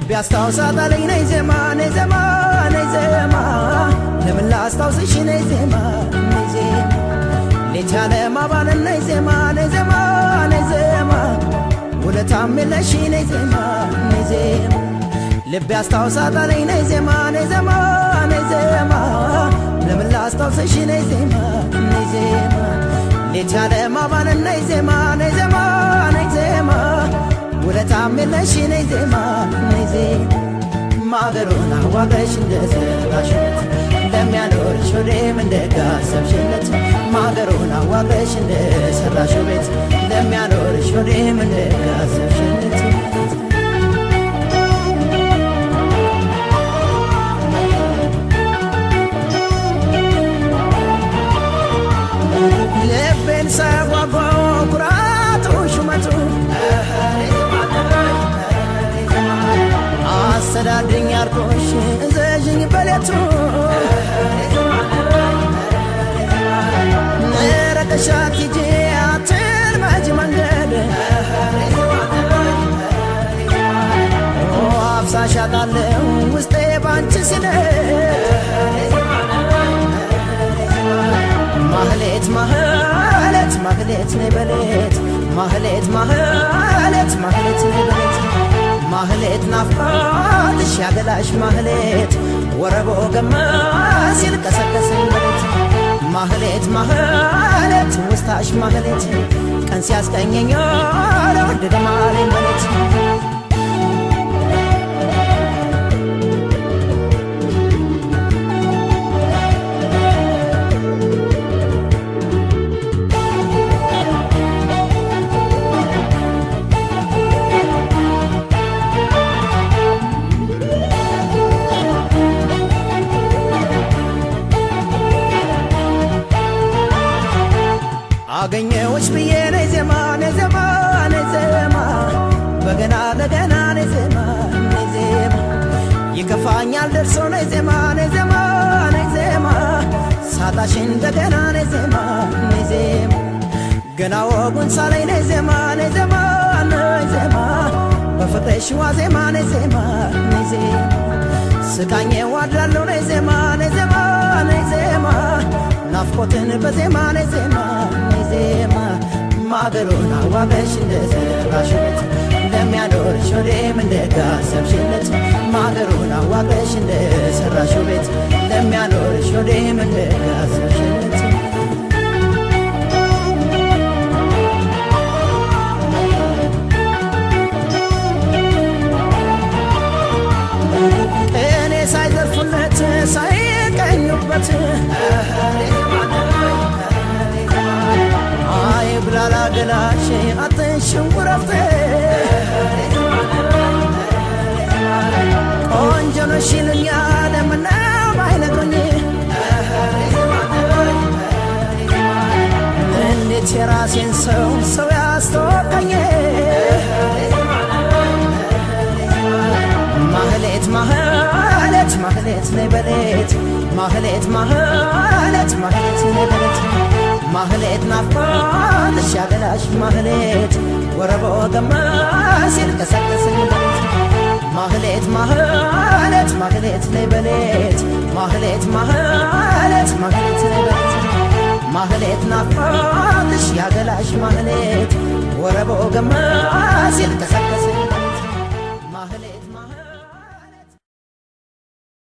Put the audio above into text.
ልቤ አስታውሳታለኝ ነይ ዜማ ነይ ዜማ ነይ ዜማ ለምን ላስታውስሽ ነይ ዜማ ነይ ዜማ ሌት ያለ ማባለን ነይ ዜማ ነይ ዜማ ነይ ዜማ ውለታም የለሽ ነይ ዜማ ነይ ዜማ ልቤ አስታውሳታለኝ ነይ ዜማ ነይ ዜማ ነይ ዜማ ለምን ላስታውስሽ ነይ ዜማ ነይ ዜማ ሌት ያለ ማባለን ነይ ዜማ ነይ ዜማ ነይ ዜማ ውለታም የለሽ ነይ ዜማ ነይ ዜማ ማገሩን አዋቅረሽ እንደሰራሽለት ለሚያኖርሽ ሆዴም እንደጋሰብሽለት ማገሩን አዋቅረሽ እንደሰራሽው ቤት ለሚያኖርሽ ሆዴም እንደጋሰብሽለት ልቤን ሳያጓጓው ኩራቱ ሹመቱ አስተዳድረኝ አልኩሽ እዘዥኝ በሌቱ ንረቀሻት ሂጂ አትልመጂ መንገድ አፍሳሻታለሁ ውስጤ ባንቺ ሲነድ ማህሌት ማህሌት ማህሌት ነይ በሌት ማህሌት ማህሌት ማህሌት ነይ በሌት ማህሌት ናፍቆትሽ ያገላሽ ማህሌት ወረቦ ገማ ሲል ቀሰቀሰኝ በሌት ማህሌት ማህሌት ውስጣሽ ማህሌት ቀን ሲያስቀኘኝ ወደደ ማለኝ በሌት አገኘሁሽ ብዬ ነይ ዜማ ነይ ዜማ ነይ ዜማ በገና ለገና ነይ ዜማ ነይ ዜማ ይከፋኛል ደርሶ ነይ ዜማ ነይ ዜማ ነይ ዜማ ሳጣሽ እንደገና ነይ ዜማ ነይ ዜማ ገና ወጉን ሳለኝ ነይ ዜማ ነይ ዜማ ነይ ዜማ በፍቅርሽ ዋዜማ ነይ ዜማ ነይ ዜማ ስቃኜ ዋድራለሁ ነይ ዜማ ነይ ዜማ ነይ ዜማ ናፍቆትን በዜማ ነይ ዜማ ነይ ዜማ ማገሩን አዋቅረሽ እንደሰራሽው ቤት ለሚያኖርሽ ሆዴም እንደጋሰብሽለት ማገሩን አዋቅረሽ እንደሰራሽው ቤት ለሚያኖርሽ ሆዴም እንደጋሰብሽለት እኔ ሳይዘርፉለት ሳይቀኙበት አይ ብላላ ገላሽ አትንሽው ረፍቴ ቆንጆ ነሽ ይሉኛል ምነው ባይነግሩኝ እንዴት የራሴን ሰው ሰው ያስተዋወቀኝ ማህሌት ማህሌት ማህሌት ነይ በሌት ማህሌት ማህሌት ማህሌት ነይ በሌት ማህሌት ናፍቆትሽ ያገላሽ ማህሌት ወረቦ ገማ ሲል ቀሰቀሰኝ በሌት ማህሌት ማህሌት ማህሌት ነይ በሌት ማህሌት ማህሌት ማህሌት ነይ በሌት ማህሌት ናፍቆትሽ ያገላሽ ማህሌት ወረቦ ገማ ሲል ቀሰቀሰኝ በሌት ማህሌት